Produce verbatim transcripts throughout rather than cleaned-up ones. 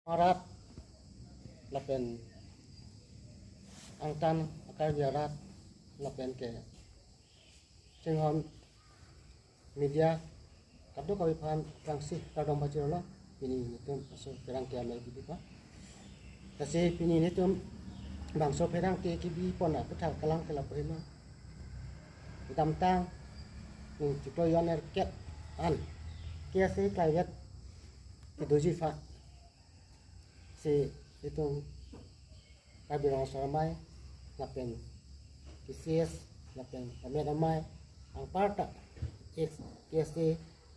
arat lapen angtan a-Karbi arat lapen ke chinghon media kadokave aphan aphrangsi kardom pajirlo. Pini nelitum bangso pherangke amei kebi pa. Lasi pini nelitum bangso pherangke kebi pon aputhak kelang ke lapu helo. Kedamtang ning chiklo jon erkep an K S A klaivet kedoji aphan si itum Karbi Rong Asar Amei lapen K C S lapen Amet Amei anparta ex K S A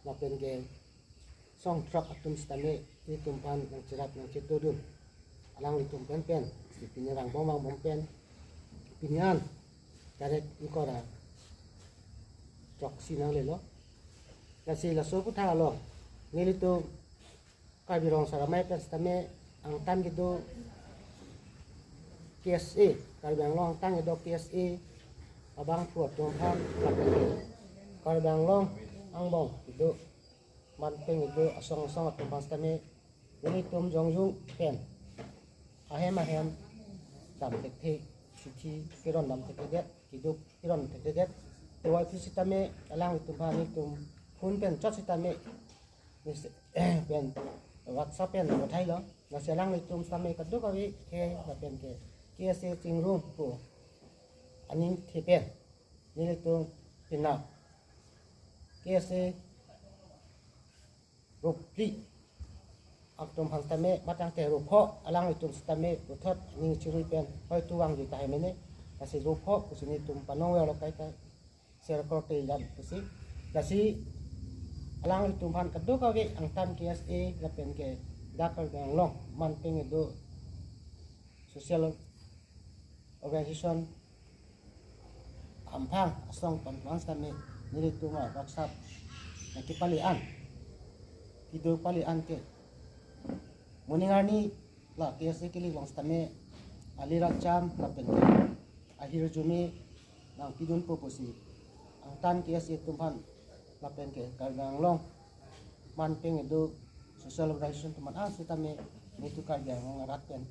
lapen ke songthrok atum sitame itum aphan nangcherap nangchetongdun. Alanglitum pen pen si pini rangbom vangbom pen pini an tarik ingkoi ra throksi nanglelo. Lasi laso aputhak along nelitum Karbi Rong Asar Amei pen sitame angtan kedo K S A, Karbi Anglong angtan kedo K S A abangphu atum aphan lapen Karbi Anglong angbong kedo manpeng kedo asong asong atum aphan sitame nelitum jongjung pen ahem ahem dam thekthe, chithi keron dam thekthedet, keduk keron thekthedet. Tovar phu sitame alanglitum aphan nelitum phone pen chot sitame mes- pen WhatsApp pen pathailo. Lasi alanglitum sitame kadokave ke lapen ke K S A chingrum pu aningthe pen nelitum pinap K S A ropli atum aphan sitame matang te ropho alanglitum sitame puthot ning chirui pen hoi tu vangji tahai mene. Lasi ropho pusi nelitum panong verlo kai kai. Share korte lam pusi. Lasi alanglitum aphan kadokave angtan K S A lapen ke dak Karbi Anglong manpeng kedo social organization amphang asong pen aphan sitame nelitum a-WhatsApp nangkepali an, kedo pali an ke moning arni la K S A kelik along sitame ali racham lapen ke ahirjume nangpidunpo pusi angtan K S A atum aphan lapen ke Karbi Anglong manpeng kedo social organization atum aphan sitame nelitum Karbi Anglong arat pen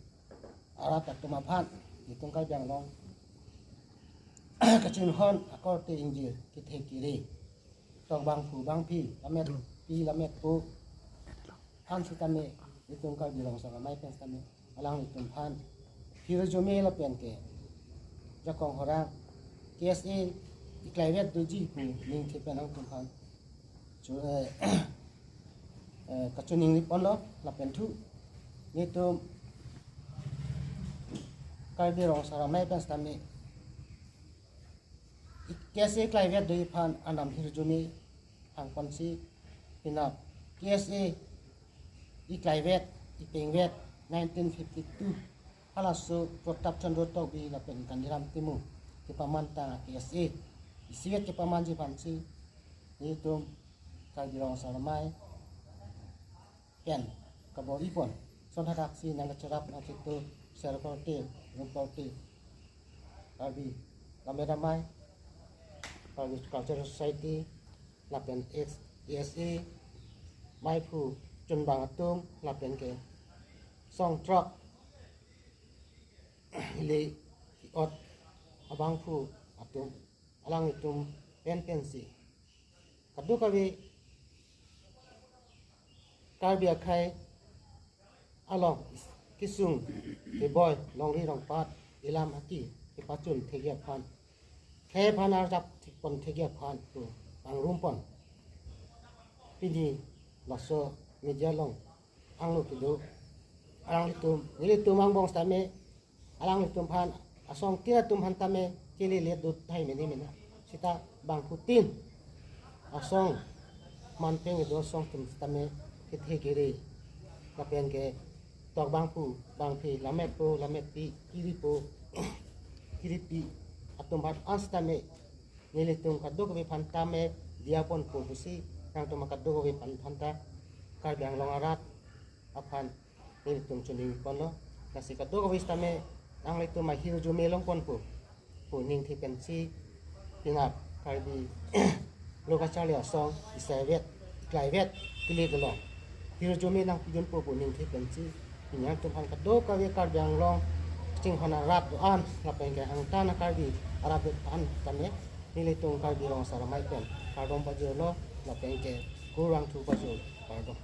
arat atum aphan nelitum Karbi Anglong kachinghon akorte ingjir kethe kere tok bangphu bangphi lametpi lametpo aphan sitame nelitum Karbi Rong Asar Amei pen sitame alanglitum aphan hirjume lapen ke jakong horang K S A iklaivet doji pu ningthe pen nangtum aphan chu- eh, eh, kachiningri ponlo lapen thu nelitum Karbi Rong Asar Amei pen sitame K S A iklaivet doji aphan anam hirjume hangponsi pinap K S A iklaivet ipengvet nineteen fifty-two halaso Pratap Chandra Tokbi lapen Gandhiram Timung kepamantang K S A isivet kepamanji aphansi nelitum Karbi Rong Asar Amei pen kabor-i pon son hadaksi nangkacherap nangcheto share korte, rum korte, Karbi Lammet Amei, Karbi Cultural Society lapen ex K S A meiphu chunbang atum lapen ke songthrok ili ot abangphu atum alanglitum pen pensi kadokave Karbi akhei along kesung keboi longri longpat ilam haki kepachun thekji aphan khei aphan arjap thekpon thekji aphan pu pangrum pon pini laso media along angno kedo alanglitum nelitum angbong sitame alanglitum aphan asong tin atum aphan tame kelelet do tahai mene mena sita bangphu tin asong manpeng kedo asong atum sitame kethe kere lapen ke tok bangphu bangphi lametpo lametpi kiripo kiripi atum aphan an sitame nelitum kadokave aphan tame diya ponpo pusi nangtum kadokave aphan aphan ta Karbi Anglong arat aphan nelitum choningri ponlo. Lasi kadokave sitame nanglitum ahirjume long ponpo pu ningthe pensi pinap Karbi lo kacharli asong isaivet iklaivet kelik along hirjume nangpidunpo pu ningthe pensi Pini nangtum aphan kadokave Karbi Anglong chinghon arat do-an lapen ke angtan a-Karbi arat do-an tame nelitum Karbi Rong Asar Amei pen kardom pajirlo lapen ke kurvangthu pajir, kardom.